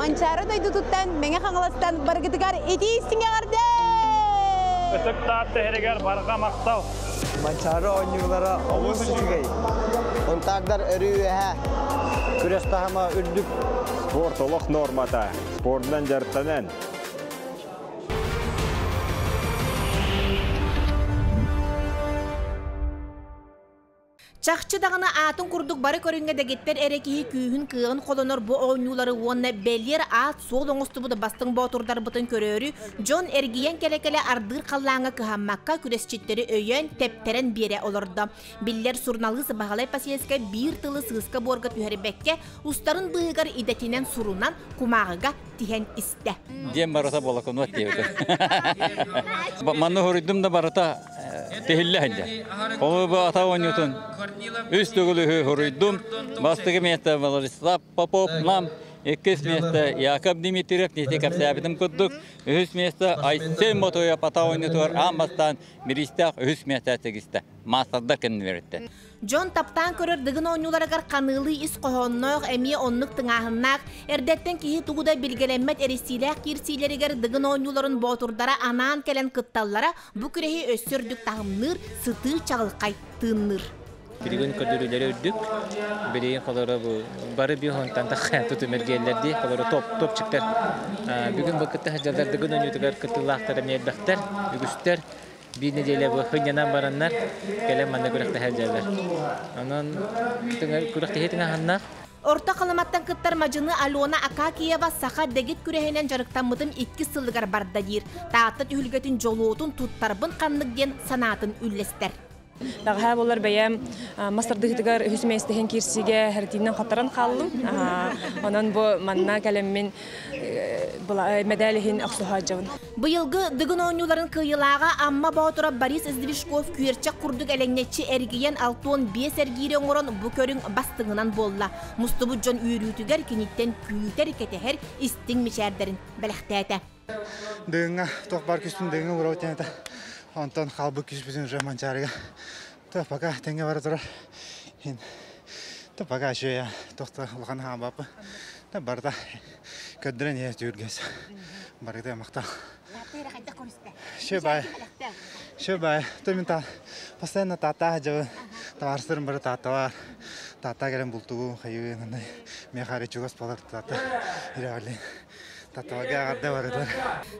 Манчаары дойдутуттан Мэҥэ Хаҥаластан барыгытыгар итии истиҥ эҕэрдэ! Ытык Таатта иһэригэр барҕа махтал! Манчаары оонньуулара олус үчүгэй. Ынтаардар өрүү үөһэ. Күрэс таһыма үрдүк. Спорт олох нормата. Спордунан дьарыктанан. Чахчы даҕаны аатын курдук бары көрүҥҥэ дэгиттэр эрэ киһи күүһүн-кыаҕын холонор бу оонньуулары уонна бэлиэр аат-суол оҥостубут бастыҥ боотурдарбытын көрөөрү дьон эргийэн кэлэ-кэлэ ардыыр халлааҥҥа кыһаммакка күрэсчиттэри өйөөн, тэптэрэн биэрэ олордо. Биллэр суруналыыс Баһылай Посельскай биир тылы сыыска-буорга түһэрбэккэ, устарын быыһыгар идэтинэн сурунан, кумааҕыга тиһэн истэ. Диэн барыта болокунуот диэбитим. Манна хоруйдум да барыта тиһиллэ сылдьар. Холобур ата оонньуутун үс төгүл үһү хоруйдум. Бастакы миэстэ Владислав Попов нам, иккис миэстэ Яков Дмитриев нити кэпсээбитим курдук, үһүс миэстэ Айсен Мотоев ата оонньуутугар аан бастаан бириистээх үһүс миэстэ тигистэ. Маастардар кэннилэриттэн. Дьон таптаан көрөр Дыгын оонньууларыгар ханыылыы ис хоһоонноох, эмиэ оннук тыҥааһыннаах, эрдэттэн киһи тугу да билгэлэммэт эриссиилээх киирсиилэригэр Дыгын оонньууларын боотурдара анаан кэлэн кытталлара бу күрэһи өссө үрдүк таһымныыр, сытыы чаҕылхай тыынныыр. Билигин көрдөрүүлэрэ үрдүк. Билигин холоро бу бары биохонтан тахха тутум эргиэллэр дии. Холоро топ топчиктар. Бүгүн бу кытта сылдьаллар Дыгын оонньуутугар кыттыылаахтар эмиэ элбэхтэр, үгүстэр. Биир нэдиэлэ бу сынньанан бараннар, кэлэн манна күрэхтэһэ сылдьаллар. Онон күрэхтэһии тыҥааһыннаах. Орто Халыматтан кыттар мадьыны Алена Акакиева саха дэгит күрэһинэн дьарыктаммытым иккис сылыгар барда диир. Таатта түһүлгэтин дьолуотун туттарбын ханнык диэн санаатын үллэстэр. Бэҕэһээ буолар бэйэм мас тардыһыытыгар үһүс миэстэһин киирсиигэ хэрэтиинэн хаттаран хааллым. Онон бу манна кэлэммин мэдээл иһин охсуһаадьабын. Быйылгы Дыгын оонньууларын кыайыылааҕа Амма Боотура Борис Сдвижков күөрчэх курдук элэҥнэччи эргийэн 65 эргиири оҥорон бу көрүҥ бастыҥынан буолла. Мустубут дьон үөрүүтүгэр киниттэн күүтэр-кэтэһэр истиҥ мичээрдэрин бэлэхтээтэ. Дыгыҥҥа туох баар күүспүн дыгыҥҥа уурабыт диэн этэ. Онтон хаалбыт күүспүтүн уже Манчаарыга. То пока тэҥҥэ бара турар. То пока еще я туох улахан хаамбаппын. Барыта көрдөрөн иһэ түһүргэс. Барыта махтал. Все бай. Все бай. То мен та постоянно тата жабы табарсырым бары тата бар. Тата келен бултугу хайы мехари чугас болар тата. Ирали.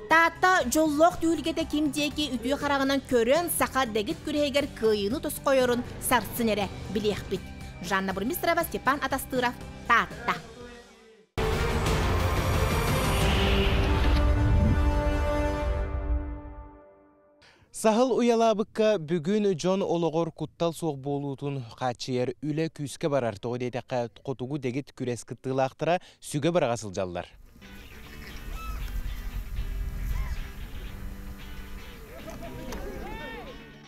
Таатта дьоллоох түһүлгэтэ ким диэки үтүө хараҕынан көрөн, саха дэгит күрэһигэр кыайыыны тосхойорун сарсын эрэ билиэхпит. Жанна Бурмистрова, Степан Атастыров, Таатта. Саһыл уйалаабыкка бүгүн дьон олоҕор куттал суох буолуутун хааччыйар үлэ күүскэ барар. Тоҕо диэтэххэ, хотугу дэгит күрэс кыттыылаахтара сүгэ быраҕа сылдьаллар.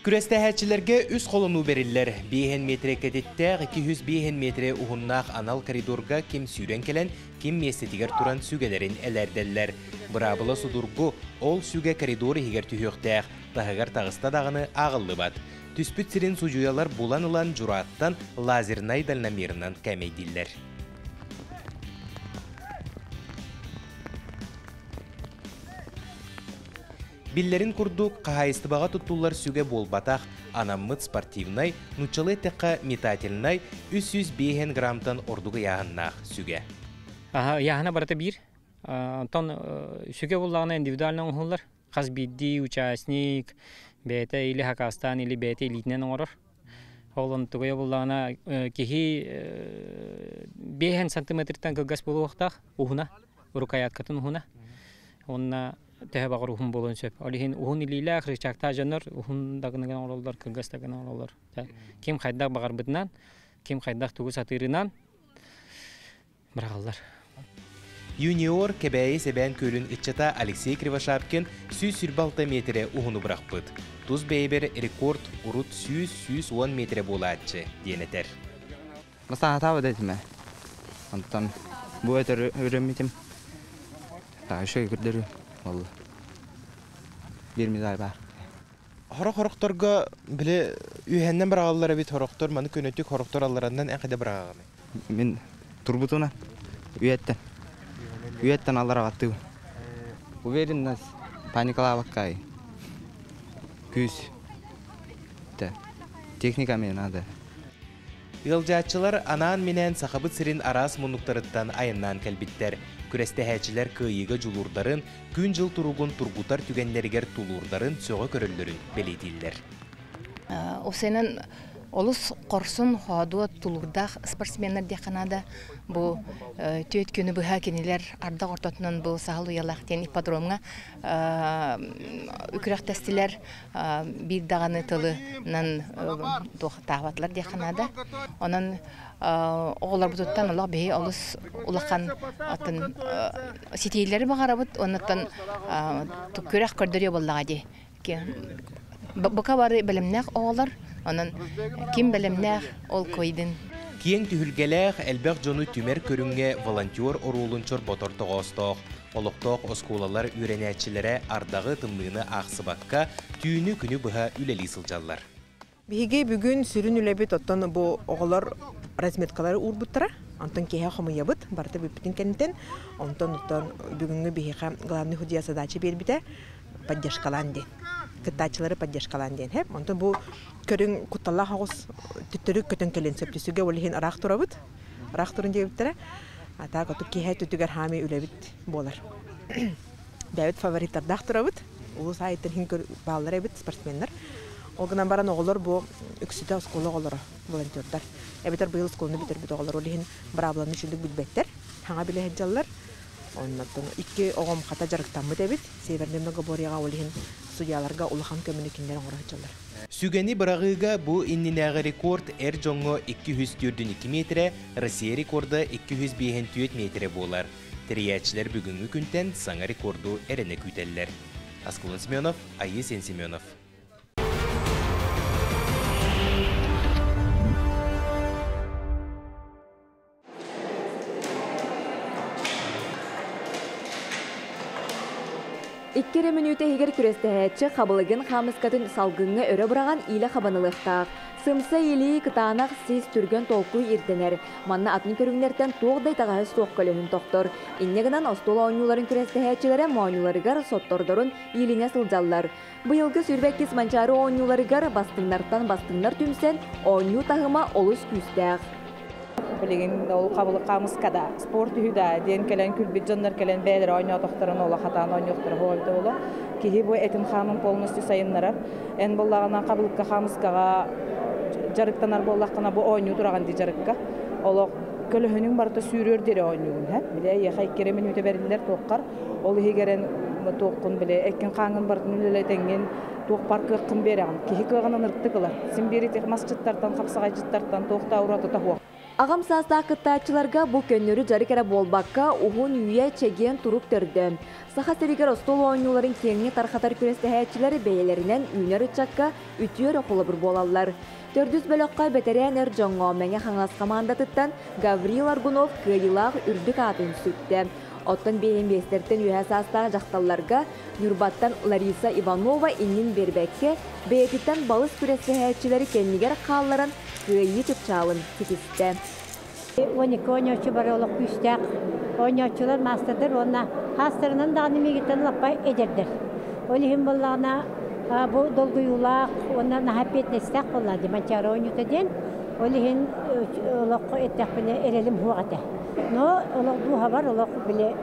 Күрэстэһээччилэргэ үс холонуу бэриллэр. Биэһэн миэтэрэ кэтиттээх, 205 миэтэрэ уһуннаах анал коридорга ким сүүрэн кэлэн, ким миэстэтигэр туран сүгэлэрин элээрдэллэр. Быраабыла судургу, ол сүгэ коридор иһигэр түһүөхтээх, таһыгар таҕыста даҕаны ааҕыллыбат. Түспүт сирин судьуйалар булан ылан дьурааттан лазернай дальномерынан кээмэйдииллэр. Биллэрин курдук, хаһаайыстыбаҕа туттуллар сүгэ буолбатах, анаммыт спортивнай, нууччалыы эттэххэ метательнай 305 граммтан ордук ыйааһыннаах сүгэ. Ыйааһына барыта биир. Онтон сүгэ буллаҕына индивидуально оҥоһуллар. Хас биирдии участник бэйэтэ или хакастаан, или бэйэтэ илиитинэн оҥорор. Ол онтугуйа буллаҕына киһи биэһэн сантиметртан кылгас буолуохтаах уһуна, рукояткатын уһуна. Уонна төһө баҕар уһун буолуон сөп. Ол иһин уһун илиилээх, рычагтаах дьоннор уһун да гынан оҥороллор, кылгас да гынан оҥороллор. Ким хайдах баҕарбытынан, ким хайдах тугу сатыырынан быраҕаллар. Юниор Кэбээйи Сэбээн күөлүн ыччата Алексей Кривошапкин 126 миэтэрэ уһуну бырахпыт. Тус бэйэбэр рекорд урут 100-110 миэтэрэ буолааччы, диэн этэр. Бастаатаабыт этимэ. Онтон бу өтөр үрэммитим. Еще көрдөрүү болла. Биир медаль бар. Хорох-хорохторго били үһэннэн быраҕаллар эбит хорохтор маны көнөтүк хорохтор аллараннан эн хайда быраҕаҕыный? Мин турбутуна үйэттэн. Үйэттэн аллара баттыы. Уверенность паникалаабаккай. Күүс. Техника мне надо. Ыалдьааччылар анаан-минээн Сахабыт сирин араас муннуктарыттан айаннаан кэлбиттэр. Күрэстэһээччилэр кыайыыга дьулуурдарын, күн-дьыл туругун тургутар түгэннэригэр тулуурдарын сөҕө көрөллөрүн бэлиэтииллэр. Осенен олус хорсун, хоодуот, тулуурдаах спортсменнар диэххэ наада. Бу түөрт күнү быһа кинилэр ардах ортотунан бу саһыл уйалаах диэн ипподромҥа күрэхтэстилэр. Биир даҕаны тылынан туохтаабатылар диэххэ наада. Онон оҕолорбутуттан олох биһи олус улахан атын ситиилэри баҕарабыт. Оннуттан күрэх көрдөрүө буоллаҕа дии. Бука бары бэлэмнээх оҕолор, онон ким бэлэмнээх, ол кыайдын. Киэҥ түһүлгэлээх, элбэх дьону түмэр көрүҥҥэ волонтер оруолун чорботор тоҕоостоох. Олохтоох оскуолалар үөрэнээччилэрэ ардаҕы, тымныыны аахсыбакка, түүнү-күнү быһа үлэлии сылдьаллар. Биһиги бүгүн сүрүн үлэбит оттон бу оҕолор разметкалары уурбуттара. Онтон киэһэ хомуйабыт, барыта бүппүтүн кэнниттэн. Онтон оттон бүгүҥҥү биһиэхэ главный судья задача биэрбитэ поддержкалаан диэн. Кыттааччылары поддержкалаан диэн. Хэп. Онтон бу көрүҥ кутталлаах оҕус төттөрү көтөн кэлин сөп түсүгэ ол иһин ыраах турабыт. Ыраах турун диэбиттэрэ. А так оту киэһэ түтүгэр хаамыы үлэбит буолар. Бэйэбит фавориттардаах турабыт. Улус аайыттан иһин бааллар эбит спортсменнар. Ол гынан баран оҕолор бу үксүтэ оскуола оҕолоро, волонтердар. Эбэтэр быйыл оскуоланы бүтэрбит оҕолор ол иһин быраабыланы үчүгдүк билбэттэр. Хаҥа билэ сылдьаллар. Оннуттан икки оҕом хата дьарыктаммыт эбит. Северный многоборьеҕа ол иһин судьяларга улахан көмөнү кинилэр оҥоро сылдьаллар. Сүгэни быраҕыыга бу иннинээҕи рекорд эр дьоҥҥо 242 миэтэрэ, Россия рекорда 254 миэтэрэ буолар. Тэрийээччилэр бүгүҥҥү күнтэн саҥа рекорду эрэнэ күүтэллэр. Аскалон Семенов, Айысен Семенов. Икки эрэ мүнүүтэ иһигэр күрэстэһээччи хабылыгын хаамыскатын салгыҥҥа өрө быраҕан иилэ хабанылыахтаах. Сымса илии, кытаанах сис, түргэн толкуй ирдэнэр. Манна атын көрүҥнэртэн туох да итэҕэһэ суох көлөһүн тохтор. Инньэ гынан остуол оонньууларын күрэстэһээччилэрэ моонньуларыгар соттордорун иилинэ сылдьаллар. Быйылгы 22 Манчаары оонньууларыгар бастыҥнартан бастыҥнар түмсэн, оонньуу таһыма олус күүстээх. Билигин ол хабылык хаамыскада спорт үһү да диэн кэлэн күлбүт дьоннор кэлэн бэйэлэрэ оонньоотохторун олох хатаан оонньуохтара буолбута буолуо. Киһи бу этин хаанын полностью сайыннарар. Эн буоллаҕына хабылыкка хаамыскаҕа дьарыктанар буоллаххына бу оонньуу тураҕын дии дьарыкка. Олох көлөһүнүҥ барыта сүүрүөр диэри оонньуугун һэ. Бile эйиэхэ икки эрэ мүнүүтэ бэриллэр туоххар. Ол иһигэр эн туоххун бile эккин хааҥҥын барытын үлэлэтэҥҥин туох бар кыаххын биэрэҕин. Киһи кыаҕынан ыртык ылар. Син биир ити масчыттартан, хапсаҕайдьыттартан туох да уратыта суох. Аҕам саастаах кыттааччыларга бу көннөрү дьарык эрэ буолбакка, уһун үйэ чэгиэн турук төрдө. Саха сиригэр остуол оонньууларын киэҥник тарҕатар күрэстэһээччилэр бэйэлэринэн үүнэр ыччакка үтүө эрэ холобур буолаллар. Төрдүс бөлөххө бэтэрээн эр дьоҥҥо Мэҥэ Хаҥалас хамаандатыттан Гаврил Аргунов кыайыылаах үрдүк аатын сүктэ. Оттон биэһин үөһэ саастаах дьахталларга Ньурбаттан Лариса Иванова иннин биэрбэккэ, бэйэтиттэн балыс күрэстэһээччилэри кэннигэр хаалларан кыайыы чыпчаалын ситистэ. 12 оонньооччу бары олох күүстээх оонньооччулар, маастардар уонна хаастарынан даҕаны миигиттэн лаппа эдэрдэр. Ол иһин буоллаҕына бу долгуйуулаах уонна наһаа эппиэтинэстээх буоллаҕа дии Манчаары оонньуута диэн. Ол иһин олоххо эттэхпинэ эрэлим суох этэ. Но олох дууһабар олох били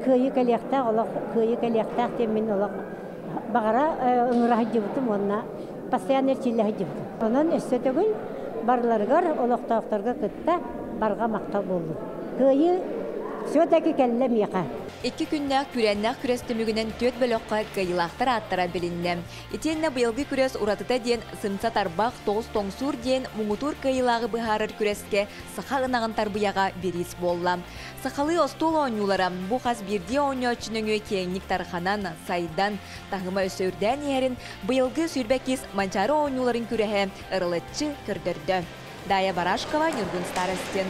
кыайыы кэлиэхтээх, олох кыайыы кэлиэхтээх диэн мин олох баҕара ыҥыра сылдьыбытым уонна постоянно эрчиллэ сылдьыбытым. Онон өссө төгүл барыларыгар олохтоохторго кытта барҕа махтал буоллун. Кыайыы все-таки кэллэ миэхэ. Икки күннээх күүрээннээх күрэс түмүгүнэн түөрт бөлөххө кыайыылаахтар ааттара билиннэ. Итиэннэ быйылгы күрэс уратыта диэн сымса тарбах, тоҕус тоҥсуур диэн муҥутуур кыайыылааҕы быһаарар күрэскэ саха ынаҕын тарбыйаҕа бириис буолла. Сахалыы остуол оонньуулара бу хас биирдии оонньооччу нөҥүө киэҥник тарҕанан, сайдан, таһыма өссө үрдээн иһэрин быйылгы 22 Манчаары оонньууларын күрэһэ ырылыччы көрдөрдө. Дая Барашкова, Ньургун Старостин.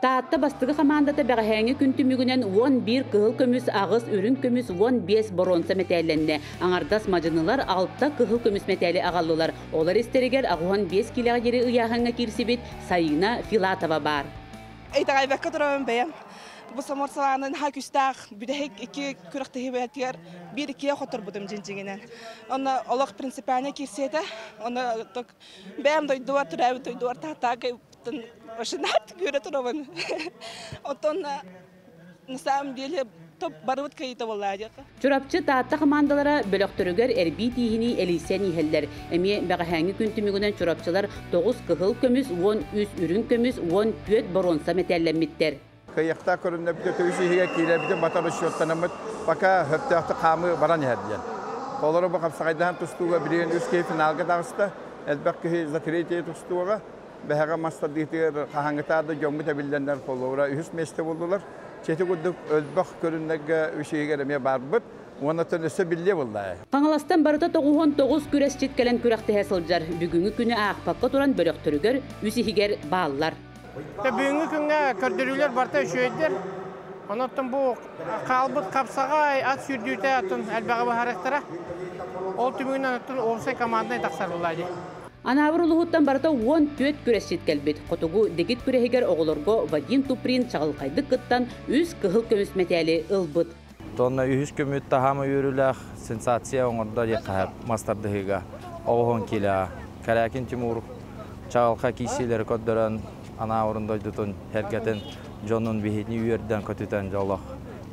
Таатта бастакы хамаандата бэҕэһээҥҥи күн түмүгүнэн 11 кыһыл көмүс, аҕыс үрүҥ көмүс, 15 боруонса мэтээллэннэ. Аҥардас мадьынылар алта кыһыл көмүс мэтээли аҕаллылар. Олор истэригэр 85 киилэҕэ диэри ыйааһыҥҥа киирсибит Сайыына Филатова баар. Итэҕэйбэккэ турабын бэйэм. Бу саморсалааны наһаа күүстээх бүтэһик икки күрэхтэһиибитигэр биир иккигэ хотторбутум дьиҥ-дьиҥинэн. Онно олох принципиальнай киирсиэтэ. Онно бэйэм дойдубар, төрөөбүт дойдубар тааттаакай Машинаат күөрэ турабын. Оттон на самом деле топ барыбыт кыайыыта буоллаа диэххэ. Чурапчы Таатта хамаандалара бөлөхтөрүгэр эрбии тииһинии элийсэн иһэллэр. Эмиэ бэҕэһээҥҥи күн түмүгүнэн чурапчылар тоҕус кыһыл көмүс, 13 үрүҥ көмүс, 14 боруонса мэтээллэммиттэр. Кыайыахтаах көрүннэбит үс иһигэр киирэрбитин батар расчеттанаммыт пока сөптөөхтүк хаамыы баран иһэр диэн. Олору бу хапсаҕайдаһан тустууга билигин үс киһи финалга таҕыста. Элбэх киһи за третье тустууга. Бэһэҕэ мас тардыытыгар хаһааҥҥытаар да дьоммут эбиллэннэр холобура үһүс миэстэ буоллулар. Чэти курдук өлбөх көрүннэргэ үс иһигэр эмиэ барбыт. Уоннаттан өссө биллиэ буолла. Хаҥаластан барыта 99 күрэсчит кэлэн күрэхтэһэ сылдьар. Бүгүҥҥү күнү аахпакка туран бөлөхтөрүгэр үс иһигэр бааллар. Бүгүҥҥү күҥҥэ көрдөрүүлэр барыта үчүгэйдэр. Онон бу хаалбыт хапсаҕай ат сүүрдүүтэ атын элбэҕи быһаарыахтара. Ол түмүгүнэн оттон уопсай команднай тахсар буолла дии. Анаабыр улууһуттан барыта 14 күрэсчит кэлбит. Хотугу дэгит күрэһигэр оҕолорго Вадим Туприн чаҕылхайдык кыттан үс кыһыл көмүс мэтээли ылбыт. Тонна үһүс көмүт таһаама үөрүүлээх сенсация оҥордо диэххэ мас тардыһыыга оҕоһон киилэҕэ. Кэрээкин Тимур чаҕылхай киирсиилэри көрдөрөн Анаабырын дойдутун эргэтин дьонун биһини үөрдэн көтүтэн дьолох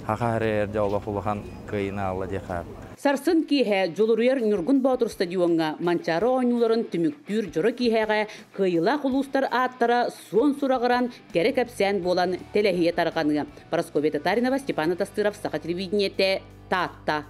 хаха эрээр дьолох улахан кыайыыны аалла диэхэ. Сарсын киэһэ Дьулуруйар Ньургун Боотур стадиоҥҥа Манчаары оонньууларын түмүктүүр дьоро киэһэҕэ кыайыылаах улуустар ааттара суон сураҕыран, кэрэ кэпсээн буолан тэлэһийэ тарҕаныа. Парасковья Татаринова, Степан Атастыров, Саха телевидениетэ, Таатта.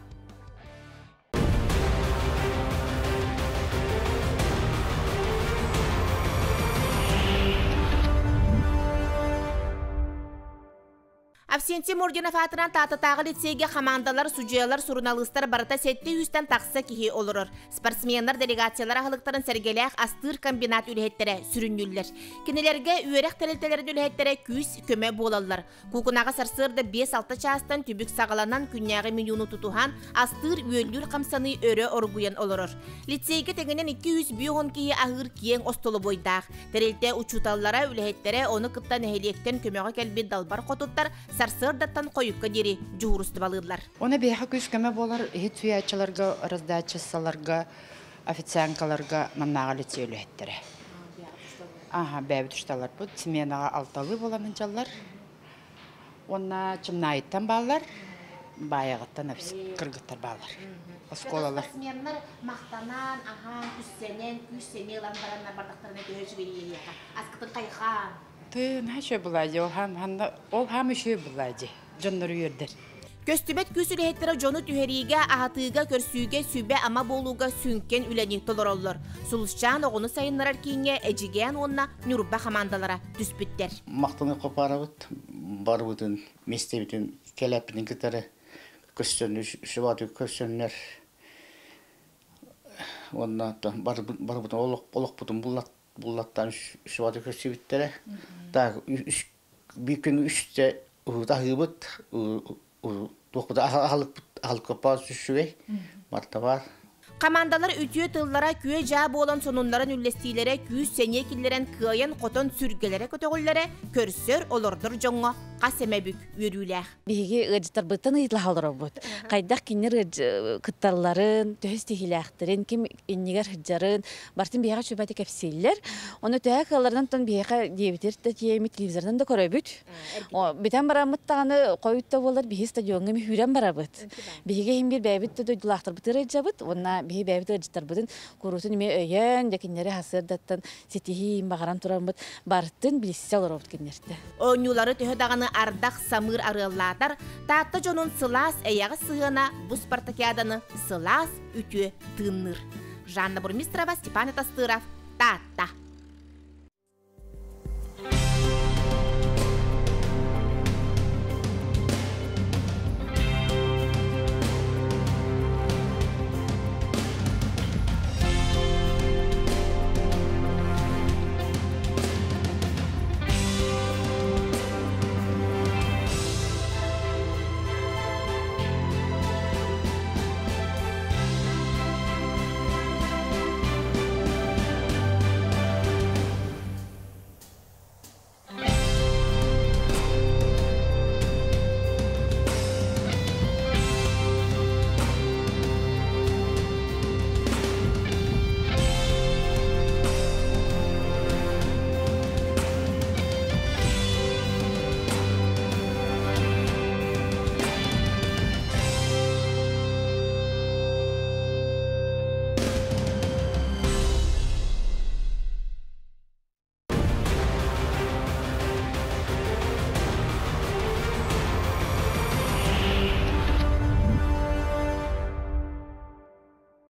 Авсентий Мординов аатынан Таататааҕы лицейгэ хамаандалар, судьуйалар, суруналыыстар барыта 700-тэн тахса киһи олорор. Спортсменнар делегациялар аһылыктарын сэргэлээх астыыр комбинат үлэһиттэрэ сүрүннүүллэр. Кинилэргэ үөрэх тэрилтэлэрин үлэһиттэрэ күүс көмө буолаллар. Куукунаҕа сарсыарда 5-6 чаастан түбүк саҕаланан күннээҕи менюну тутуһан, астыыр-үөллүүр хамсаныы өрө оргуйан олорор. Лицейгэ тэҥинэн 250 киһи аһыыр киэҥ остолобуойдаах. Тэрилтэ учууталлара, үлэһиттэрэ ону кытта нэһилиэктэн көмөҕө кэлбит далбар хотуттар сарсыардаттан хойукка диэри дьуһуурустубалыыллар. Оны биһиэхэ күүс-көмө буолар иһит суйааччыларга, раздаччыссаларга, официанткаларга маннааҕы лицей үлэһиттэрэ. Аха, бэйэбит учууталларбыт сменаҕа алталыы буолан сылдьаллар. Уонна Чымнаайыттан бааллар, Баайаҕыттан кыргыттар бааллар. Оскуолалар. Спортсменнар махтанан, аһаан, күссэнэн, күүс-сэниэ ылан бараннар бардахтарына төһө үчүгэй иэйиэхэ. Аскытын хайхаан. Тыы, наһаа үчүгэй булаа дии. Ол хаам, ол хаам үчүгэй булаа дии. Дьоннору үөрдэр. Көстүбэт күүс үлэһиттэрэ дьону түһэриигэ, аһатыыга, көрсүүгэ, сүбэ-ама буолууга сүҥкэн үлэни толороллор. Сулусчаан оҕону сайыннарар кииҥҥэ Эдьигээн уонна Ньурба хамаандалара түспүттэр. Махтаныы хопаарабыт барыбытын миэстэбитин кэлээппитин кытары көрсөннөр, сүбааты көрсөннөр уонна барыбытын олохпутун буллаттаан сүбааты көрсүбүттэрэ. Так биир күн үстэ уһуутаһыыбыт туохпут аһылыкпыт аһылыкпыт үчүгэй мартабаар Хамаандалар үтүө тыллара күө-дьаа буолан сонуннарын үллэстиилэрэ күүс-сэниэ киллэрэн кыайан-хотон сүргэлэрэ көтөҕүллэрэ көрсөр, олордор дьоҥҥо хас эмэ бүк үөрүүлээх. Биһиги ыалдьыттарбыттан ыйыталаһа олоробут. Хайдах кинилэр кытталларын, төһө истиһиилээхтэрин, ким иннигэр сылдьарын барытын биһиэхэ сүбэти кэпсииллэр. Ону төһө кыалларынан тон биһиэхэ диэбитир да тиэмит телевизорынан да көрөбүт. Бүтэн бараммыт даҕаны хойут да буолар биһи стадиоҥҥа мүһүүрэн барабыт. Биһиги иһин биир бэйэбит да дойдулаахтарбытыгар ыалдьабыт уонна биһи бэйэбит ыалдьыттарбытын куруутун эмиэ өйөөн, дьэ кинилэри сарсыардаттан ситиһии баҕаран тураммыт барытын билсэ олоробут кинилэртэ. Оонньуулары төһө даҕаны ардах самыыр арыаллаатар, Таатта дьонун сылаас эйэҕэс сыһыана бу спартакиаданы сылаас үтүө тыынныыр. Жанна Бурмистрова, Степан Атастыров, Таатта.